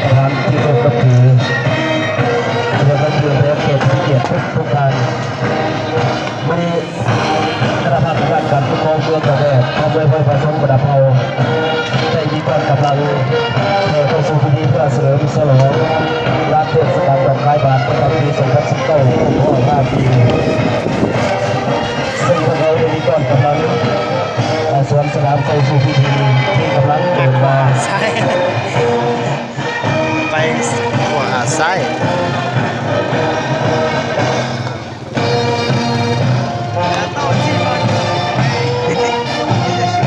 ປະທານທີ່ເຄົາລົບນັບຖື ແລະ ກໍຖືແຂກຜູ້ມີກຽດທຸກໆທ່ານ. ມື້ນີ້ຄະນະພະນັກງານການປົກຄອງເມືອງໜອງແອດ ພ້ອມດ້ວຍປະຊາຊົນບັນດາເຜົ່າ ໄດ້ມີກອງກຳລັງແຫ່ເຂົ້າສູ່ພິທີເພື່ອສະເຫຼີມສະຫຼອງງານເທດສະການດອກຄາຍບານປະຈຳປີສອງພັນສິບເກົ້າ ຄົບຮອບຫ້າປີ ເຊິ່ງພວກເຮົາໄດ້ມີກອງກຳລັງ ເອີ ສວນສະໜາມເຂົ້າສູ່ພິທີທີ່ກຳລັງເດີນມາ. ໄປຂວາຊ້າຍ.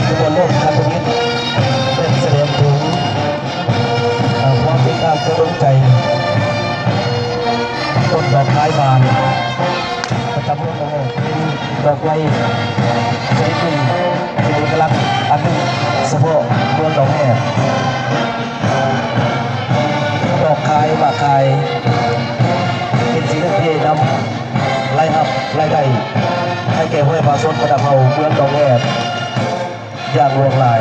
ຂະບວນລົດຄັນທຳອິດ ໄດ້ສະແດງເຖິງ ເອີ ຄວາມເປັນກາງເຊິ່ງນ້ຳໃຈ ຕົ້ນດອກຄາຍບານ ປະຈຳເມືອງໜອງແອດ ເປັນດອກໄມ້ຊະນິດໜຶ່ງ ເປັນເອກະລັກອັນໜຶ່ງສະເພາະເມືອງໜອງແອດ. ດອກຄາຍ ໝາກຄາຍ ເປັນສິ່ງທີ່ນຳລາຍຮັບລາຍໄດ້ໃຫ້ແກ່ພໍ່ແມ່ປະຊາຊົນບັນດາເຜົ່າເມືອງໜອງແອດຢ່າງຫຼວງຫຼາຍ.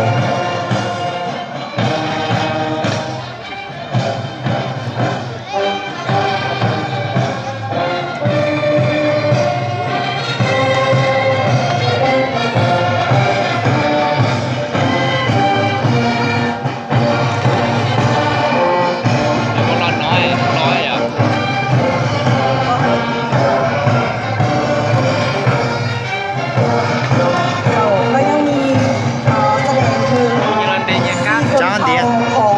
ເຈົ້າ ກໍຍັງມີ ເອີ ສະແດງເຖິງ ຈານດຽວ ຂອງ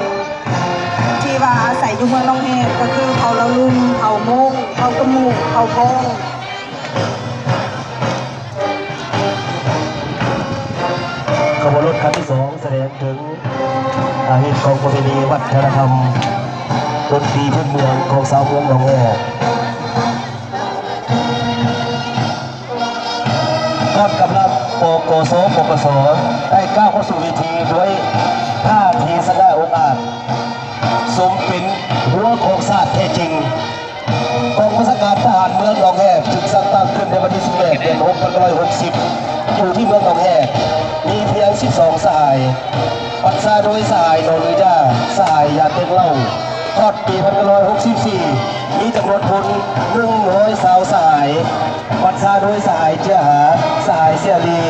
ທີ່ວ່າອາໄສຢູ່ເມືອງໜອງແຮດ ກໍຄືເຜົ່າລາວລຸ່ມ, ເຜົ່າມົ້ງ, ເຜົ່າກະໝູກ, ເຜົ່າພ້ອງ. ຂະບວນລົດຄັນທີສອງ ສະແດງເຖິງອາ ຮີດຄອງປະເພນີວັດທະນະທຳ ດົນຕີພື້ນເມືອງຂອງຊາວເມືອງໜອງແຮດ. ກອງກຳລັງ ປກສ ປກສ ໄດ້ກ້າວເຂົ້າສູ່ເວທີດ້ວຍທ່າທີສະຫງ່າອົງອາດ ສົມເປັນຫົວຂອງຊາດແທ້ຈິງ. ກອງບັນຊາການທະຫານເມືອງໜອງແຮດ ຖືກສ້າງຕັ້ງຂຶ້ນໃນວັນທີສິບແປດ ເດືອນຫົກ ພັນເກົ້າຮ້ອຍຫົກສິບ ຢູ່ທີ່ເມືອງໜອງແຮດ ມີພຽງສິບສອງສະຫາຍ ບັນຊາໂດຍສະຫາຍໜໍລືຢາ, ສະຫາຍຢາເຕັງເຫຼົ້າ. ຮອດປີພັນເກົ້າຮ້ອຍຫົກສິບສີ່ ມີຈຳນວນພົນໜຶ່ງຮ້ອຍຊາວສະຫາຍ ບັນຊາໂດຍສະຫາຍເຈືອຫາ, ສະຫາຍເສລີ.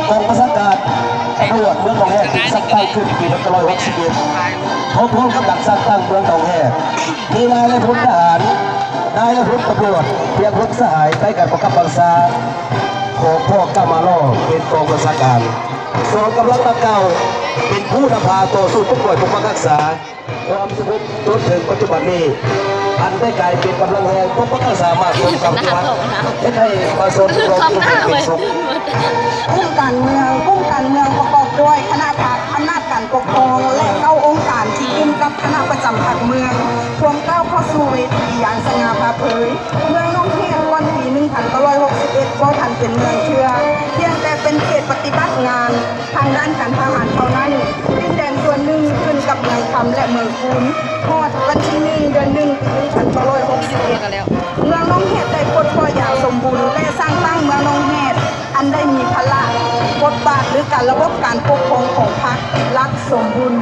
ກອງບັນຊາການຕຳຫຼວດເມືອງໜອງແຮດ ຖືກສ້າງຕັ້ງຂຶ້ນປີໜຶ່ງພັນເກົ້າຮ້ອຍຫົກສິບເອັດ ພ້ອມໆກັບການສ້າງຕັ້ງເມືອງໜອງແຮດ ມີນາຍ ແລະ ພົນທະຫານ, ນາຍ ແລະ ພົນຕຳຫຼວດ ພຽງຫົກສະຫາຍ ໃຕ້ການບັງຄັບບັນຊາຂອງພໍ່ກ້າມາລໍ ເປັນກອງບັນຊາການ. ສອງກຳລັງດັ່ງກ່າວ ເປັນຜູ້ນຳພາຕໍ່ສູ້ປົດປ່ອຍປົກປັກຮັກສາ ຄວາມສະຫງົບຈົນເຖິງປັດຈຸບັນນີ້ ອັນໄດ້ກາຍເປັນກຳລັງແຮງປົກປັກຮັກສາມາກສົມຄຳທີ່ວ່າ ເຮັດໃຫ້ປະຊາຊົນມີຄວາມຢູ່ເປັນສຸກ. ກຸ່ມການເມືອງ, ກຸ່ມການເມືອງປະກອບດ້ວຍຄະນະພັກ, ອຳນາດການປົກຄອງ ແລະ ເກົ້າອົງການທີ່ຂຶ້ນກັບຄະນະປະຈຳພັກເມືອງ ພວມກ້າວເຂົ້າສູ່ເວທີຢ່າງສະຫງ່າຜ່າເຜີຍ. ເມືອງໜອງແຮດກ່ອນປີໜຶ່ງພັນເກົ້າຮ້ອຍຫົກສິບເອັດ ບໍ່ທັນເປັນເມືອງເທື່ອ, ພຽງແຕ່ເປັນເຂດປະຕິບັດງານ ທາງດ້ານການທະຫານເທົ່ານັ້ນ, ດິນແດນສ່ວນໜຶ່ງຂຶ້ນກັບເມືອງຄຳ ແລະ ເມືອງຄູນ. ຮອດວັນທີໜຶ່ງ ເດືອນໜຶ່ງ ປີໜຶ່ງພັນເກົ້າຮ້ອຍຫົກສິບເອັດ ເມືອງໜອງແຮດໄດ້ປົດປ່ອຍຢ່າງສົມບູນ ແລະ ສ້າງຕັ້ງເມືອງໜອງແຮດ ອັນໄດ້ມີພາລະ, ບົດບາດ ຫຼື ການລະບົບການປົກຄອງຂອງພັກລັດສົມບູນ.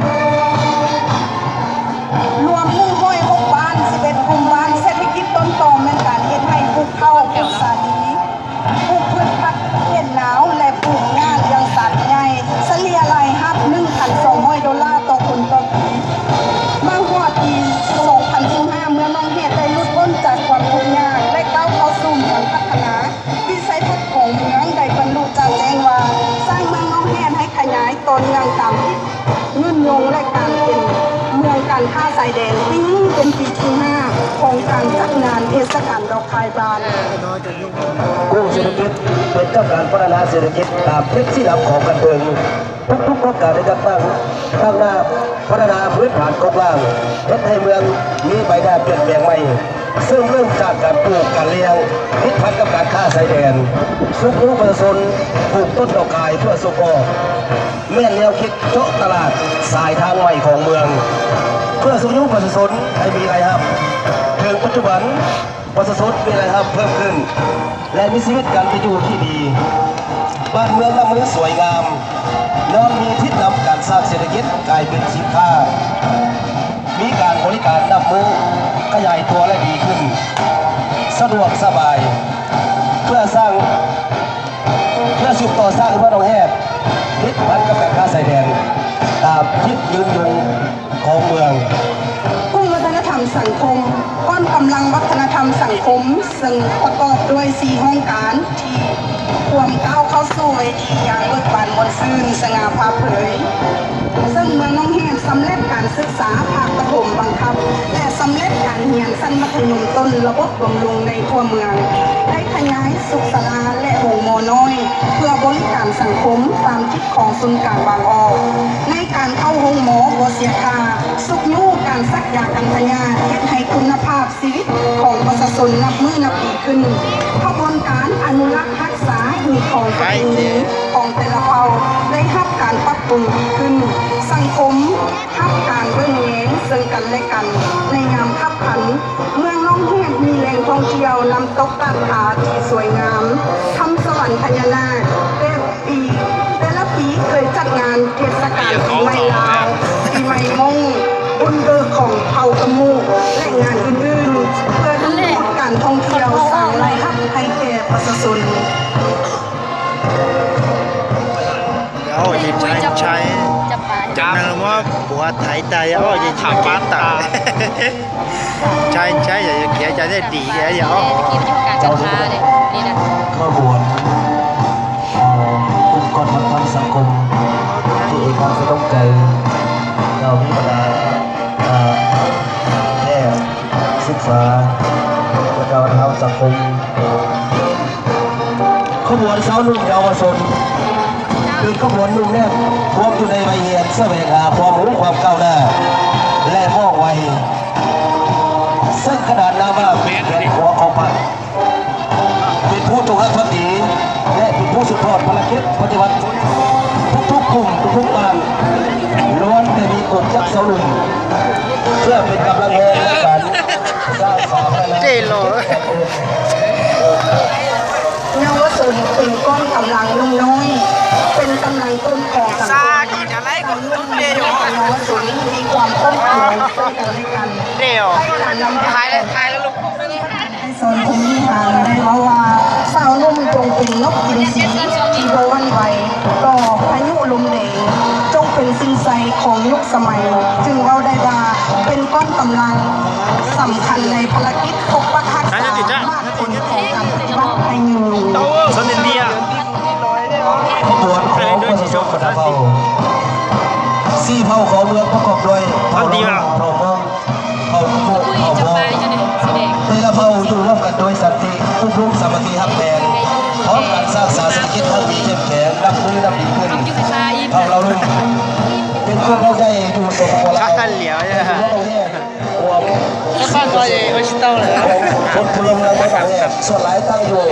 ລວມໜຶ່ງຮ້ອຍຫົກບ້ານ, ສິບເອັດກຸ່ມບ້ານ, ເສດຖະກິດຕົ້ນຕໍແມ່ນການເຮັດໄຮ່, ປູກເຂົ້າ, ປູກສາລີ, ປູກພືດຜັກເຂດໜາວ ແລະ ປູກຫຍ້າລ້ຽງສັດໃຫຍ່, ສະເລ່ຍລາຍຮັບໜຶ່ງພັນສອງຮ້ອຍໂດລາຕໍ່ຄົນຕໍ່ປີ. ມາຮອດປີສອງພັນສິບຫ້າ ເມືອງໜອງແຮດໄດ້ຫຼຸດພົ້ນຈາກຄວາມທຸກຍາກ ແລະ ກ້າວເຂົ້າສູ່ເມືອງພັດທະນາ. ວິໄສທັດຂອງເມືອງໄດ້ບັນລຸຈະແຈ້ງວ່າ ສ້າງເມືອງໜອງແຮດໃຫ້ຂະຫຍາຍຕໍ່ເນື່ອງຕາມທິດ ຍືນຍົງ ແລະ ການເປັນເມືອງການຄ້າຊາຍແດນ. ປີນີ້ເປັນປີທີຫ້າຂອງການຈັດງານເທດສະການດອກຄາຍບານ. ກູ້ເສດຖະກິດ ເປັນການພັດທະນາເສດຖະກິດຕາມທິດຊີ້ນຳຂອງຂັ້ນເທິງ. ທຸກໆໂຄງການໄດ້ຈັດຕັ້ງຕັ້ງໜ້າພັດທະນາພື້ນຖານໂຄງລ່າງ ເຮັດໃຫ້ເມືອງມີໃບໜ້າປ່ຽນແປງໃໝ່, ເຊິ່ງເລີ່ມຈາກການປູກ, ການລ້ຽງ, ຕິດພັນກັບການຄ້າຊາຍແດນ, ຊຸກຍູ້ປະຊາຊົນປູກຕົ້ນດອກຄາຍເພື່ອສົ່ງອອກ ແມ່ນແນວຄິດເຈາະຕະຫຼາດສາຍທາງໃໝ່ຂອງເມືອງ ເພື່ອຊຸກຍູ້ປະຊາຊົນໃຫ້ມີລາຍຮັບ. ເຖິງປັດຈຸບັນ, ປະຊາຊົນມີລາຍຮັບເພີ່ມຂຶ້ນ ແລະ ມີຊີວິດການເປັນຢູ່ທີ່ດີ. ບ້ານເມືອງນ້ຳເມືອງສວຍງາມ ຍ້ອນມີທິດນຳການສ້າງເສດຖະກິດກາຍເປັນສິນຄ້າ ຂະຫຍາຍຕົວ ແລະ ດີຂຶ້ນ ສະດວກສະບາຍ ເພື່ອສ້າງ ເພື່ອສືບຕໍ່ສ້າງເມືອງໜອງແຮດຕິດພັນກັບແບບທ່າຊາຍແດນ ຕາມທິດຍືນຍົງຂອງເມືອງ. ກຸ່ມວັດທະນະທຳສັງຄົມ ກ້ອນກຳລັງວັດທະນະທຳສັງຄົມ ເຊິ່ງປະກອບດ້ວຍສີ່ຫ້ອງການ ທີ່ພວມກ້າວເຂົ້າສູ່ເວທີຢ່າງເບີກບານມ່ວນຊື່ນ ສະຫງ່າຜ່າເຜີຍ. ເຊິ່ງເມືອງໜອງແຮດສຳເລັດການສຶກສາພາກປະຖົມບັງຄັບ ແລະ ສຳເລັດການຮຽນຊັ້ນມັດທະຍົມຕົ້ນລະບົບບຳລຸງໃນທົ່ວເມືອງ, ໄດ້ຂະຫຍາຍສຸກສາລາ ແລະ ໂຮງໝໍນ້ອຍ ເພື່ອບໍລິການສັງຄົມຕາມທິດຂອງສູນກາງບາງອອກ. ໃນການເຂົ້າໂຮງໝໍບໍ່ເສຍຄ່າ, ຊຸກຍູ້ການສັກຢາກັນພະຍາດ ເຮັດໃຫ້ຄຸນນະພາບ ຊີວິດຂອງປະຊາຊົນນັບມື້ນັບດີຂຶ້ນ. ຂະບວນການອະນຸລັກຮັກສາຮີດຄອງປະເພນີຂອງແຕ່ລະເຜົ່າໄດ້ຮັບການປັບປຸງດີຂຶ້ນ. ສັງຄົມຮັບການເບິ່ງແຍງເຊິ່ງກັນແລະກັນ. ໃນຍາມຄັບຂັນ, ເມືອງໜອງແຮດມີແຫຼ່ງທ່ອງທ່ຽວນ້ຳຕົກຕາດຜາທີ່ສວຍງາມ, ທຳສະຫວັນພະຍານາກ, ແຕ່ ປີ ແຕ່ລະປີເຄີຍຈັດງານເທດສະການປີໃໝ່ລາວ, ປີໃໝ່ມົ້ງ, ບຸນເບີກຂອງເຜົ່າກະໝູ ແລະ ງານອື່ນໆ ເພື່ອດຶງດູດການທ່ອງທ່ຽວ, ສ້າງລາຍຮັບໃຫ້ແກ່ປະຊາຊົນ. ເອົາ ຈະໄປ ຈະໄປ ຈະນັ່ງວ່າ ປົວໄຖຕາຍ ເອົາ ຈະ ຈະ ຈະ ໃຊ້ ໃຊ້ ຢ່າເກຍໃຈ ໄດ້ດີ ຢ່າ ຢ່າ ເອົາ ກິນຢູ່ການຈັດຫາເດ້ ນີ້ນະ ຂະບວນ ເອີ ອົງກອນວັດທະນະທຳສັງຄົມ ທີ່ເອກະລາດສະດົງໄກ ເຈົ້າມີບັນດາ ເອີ ແພດ ສຶກສາ ແລະ ກະວັດທະນະທຳສັງຄົມ ຂະບວນຊາວໜຸ່ມເຍົາວະຊົນ ເປັນຂະບວນໜຸ່ມແໜ້ນ ຮວມຢູ່ໃນໄວຮຽນ ສະແຫວງຫາຄວາມຮູ້ຄວາມກ້າວໜ້າ ແລະ ວ່ອງໄວ ເຊິ່ງຂະໜານນາມວ່າເປັນແຂນຂວາຂອງພະ ເປັນຜູ້ຈົງຮັກພັກດີ ແລະ ເປັນຜູ້ສືບທອດພາລະກິດປະຕິວັດ. ທຸກໆກຸ່ມ ທຸກໆບ້ານ ລ້ວນແຕ່ມີກົງຈັກຊາວໜຸ່ມ ເພື່ອເປັນກຳລັງແຮງໃນການສ້າງສາພັດທະນາ. ເຍົາວະຊົນເປັນກ້ອນກຳລັງໜຸ່ມນ້ອຍ ເປັນກຳລັງຕົ້ນຂອງສັງຄົມ. ເຍົາວະຊົນມີຄວາມເຂົ້າໃຈເຊິ່ງກັນແລະກັນ. ເດວ ຖ່າຍແລ້ວ ຖ່າຍແລ້ວລູກ. ໃນສອນພູວິຫານໄດ້ເວົ້າວ່າ ຊາວໜຸ່ມຈົ່ງເປັນນົກອິນຊີທີ່ບໍ່ຫວັ່ນໄຫວຕໍ່ພາຍຸລົມແດງ, ຈົ່ງເປັນສິ່ງໃສຂອງຍຸກສະໄໝ, ຈຶ່ງເວົ້າໄດ້ວ່າເປັນກ້ອນກຳລັງສຳຄັນໃນພາລະກິດປົກປັກຮັກສາ ຮາກໂຄນຂອງການປະຕິວັດໃຫ້ຍືນຍົງ. ຂະບວນຂອງປະຊາຊົນບັນດາເຜົ່າ ສີ່ເຜົ່າຂອງເມືອງປະກອບດ້ວຍເຜົ່າລາວ ເຜົ່າມົ້ງ ເຜົ່າກຸ ເຜົ່າມົ້ງ ແຕ່ລະເຜົ່າຢູ່ຮ່ວມກັນໂດຍສັນຕິ ອົບຮົມສາມັກຄີຮັກແພງ ພ້ອມກັນສ້າງສາເສດຖະກິດໃຫ້ມີເຂັ້ມແຂງ ນັບມື້ນັບດີຂຶ້ນ. ເຜົ່າລາວລຸ່ມ ເປັນຄົນເຜົ່າໃຫຍ່ຢູ່ ສປປ ລາວ ແລະ ເປັນຄົນເຜົ່າແຮງ ສ່ວນຫຼາຍຕັ້ງຢູ່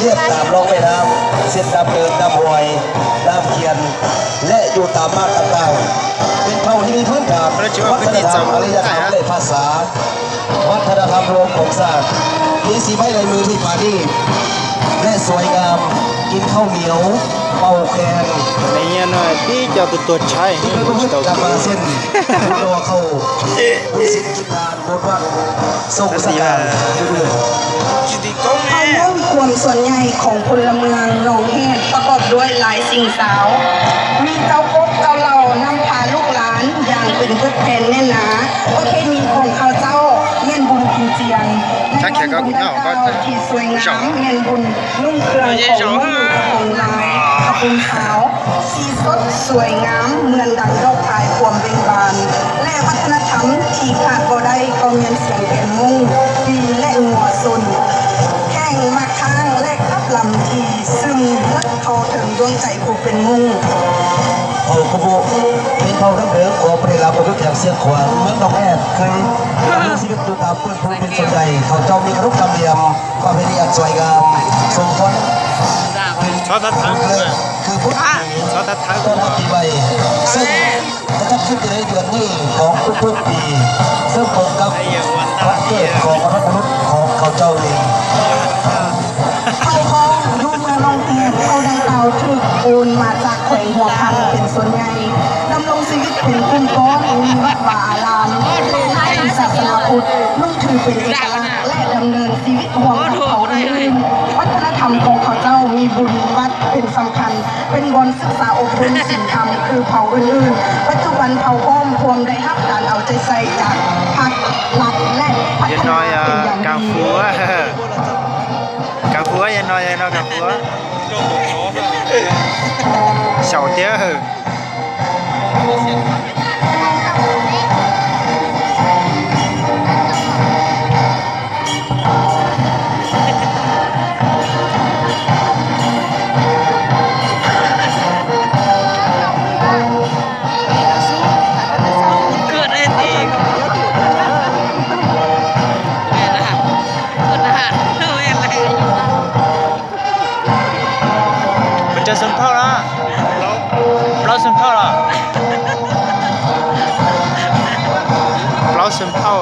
ລຽບຕາມລ່ອງແມ່ນ້ຳ ເຊັ່ນ ນ້ຳເດີນ, ນ້ຳຫ້ວຍ, ນ້ຳຂຽນ ແລະ ຢູ່ຕາມບ້ານຕ່າງໆ ເປັນເຜົ່າທີ່ມີພື້ນຖານວັດທະນະທຳ, ອາລິຍະທຳ ແລະ ພາສາ, ວັດທະນະທຳລວມຂອງຊາດ, ມີສີໄມ້ລາຍມືທີ່ປານີດ ແລະ ສວຍງາມ, ກິນເຂົ້າໜຽວ, ເປົ່າແຄນ ໃນເຮືອນທີ່ເຈົ້າຕົວໃຊ້ ທີ່ເປັນປະພຶດກັນມາເຊັ່ນ ດອກເຂົ້າ ບຸນສິນກິນທານ ບົດວັດ ສົ່ງສະການ ເຜົ່າມົ້ງຄວາມສ່ວນໃຫຍ່ຂອງພົນລະເມືອງໜອງແຮດປະກອບດ້ວຍຫຼາຍສິງສາວ, ມີເຈົ້າປົກເຈົ້າເຫຼົ່ານຳພາລູກຫຼານຢ່າງເປັນເພິກແຜ່ນແໜ້ນໜາ. ປະເພນີຂອງເຂົາເຈົ້າແມ່ນບຸນກິນຈຽງ, ໃນງານບຸນດັ່ງກ່າວທີ່ສວຍງາມແມ່ນບຸນນຸ່ງເຄື່ອງຂອງໜຸ່ມຂະໂປງລາຍ, ຂະໂປງຂາວ ສີສົດສວຍງາມເໝືອນດັ່ງດອກພາຍຄວາມເບັ່ງບານ ແລະ ວັດທະນະທຳທີ່ຂາດບໍ່ໄດ້ກໍແມ່ນສຽງແຄນມຸ້ງ ປີ ແລະ ງົວຊົນ ແຂ່ງໝາກຄ້າງ ແລະ ຂັບລຳທີ່ຊຶມເລິກເຂົ້າເຖິງດວງໃຈຜູ້ເປັນມຸ້ງ. ເຜົ່າກຸບຸ ເປັນເຜົ່າດັ້ງເດີມຂອງປະເທດລາວປະຍຸກແຂວງຊຽງຂວາງ ເມືອງໜອງແຮດ ເຄີຍມີຊີວິດຢູ່ຕາມ ເປັນຜູ້ເປັນສ່ວນໃຫຍ່ ເຂົາເຈົ້າມີຂະໜົບທຳນຽມ ປະເພນີອັນສວຍງາມ ສົມຄວນເປັນ ຊອດທັດທັງ ຄືພຸດ ຊອດທັດທັງ ຕ້ອນຮັບປີໃໝ່ ເຊິ່ງຈະຈັດຂຶ້ນໃນເດືອນນີ້ຂອງທຸກໆປີ ເຊິ່ງກົງກັບວັນເກີດຂອງບັນພະບຸລຸດຂອງເຂົາເຈົ້າເອງ. ເຜົ່າຂອງຢູ່ເມືອງໜອງແຮດ ເຜົ່າດັ່ງກ່າວຖືກໂອນມາຈາກແຂວງຫົວພັນເປັນສ່ວນໃຫຍ່. ດຳລົງຊີວິດເປັນກຸ່ມກ້ອນ ມີວັດວາອາລາມ ເປັນສາສະໜາພຸດ ນຸ່ງຖືເປັນເອກະລັກ ແລະ ດຳເນີນຊີວິດຮ່ວມກັບເຜົ່າອື່ນໆ. ວັດທະນະທຳຂອງເຂົາເຈົ້າມີບຸນວັດເປັນສຳຄັນ ເປັນບ່ອນສຶກສາອົບຮົມສິນທຳຄືເຜົ່າອື່ນໆ. ປັດຈຸບັນເຜົ່າອ້ອມພວມໄດ້ຮັບການເອົາໃຈໃສ່ຈາກພັກລັດ ແລະ ພັດທະນາເປັນຢ່າງດີ. ກາຟູ ກາຟູ ຢ່າໜ້ອຍ ຢ່າໜ້ອຍ ກາຟູ ເຊົາເຕີ. Pecah sempal lah. Pelau sempal lah. Pelau sempal.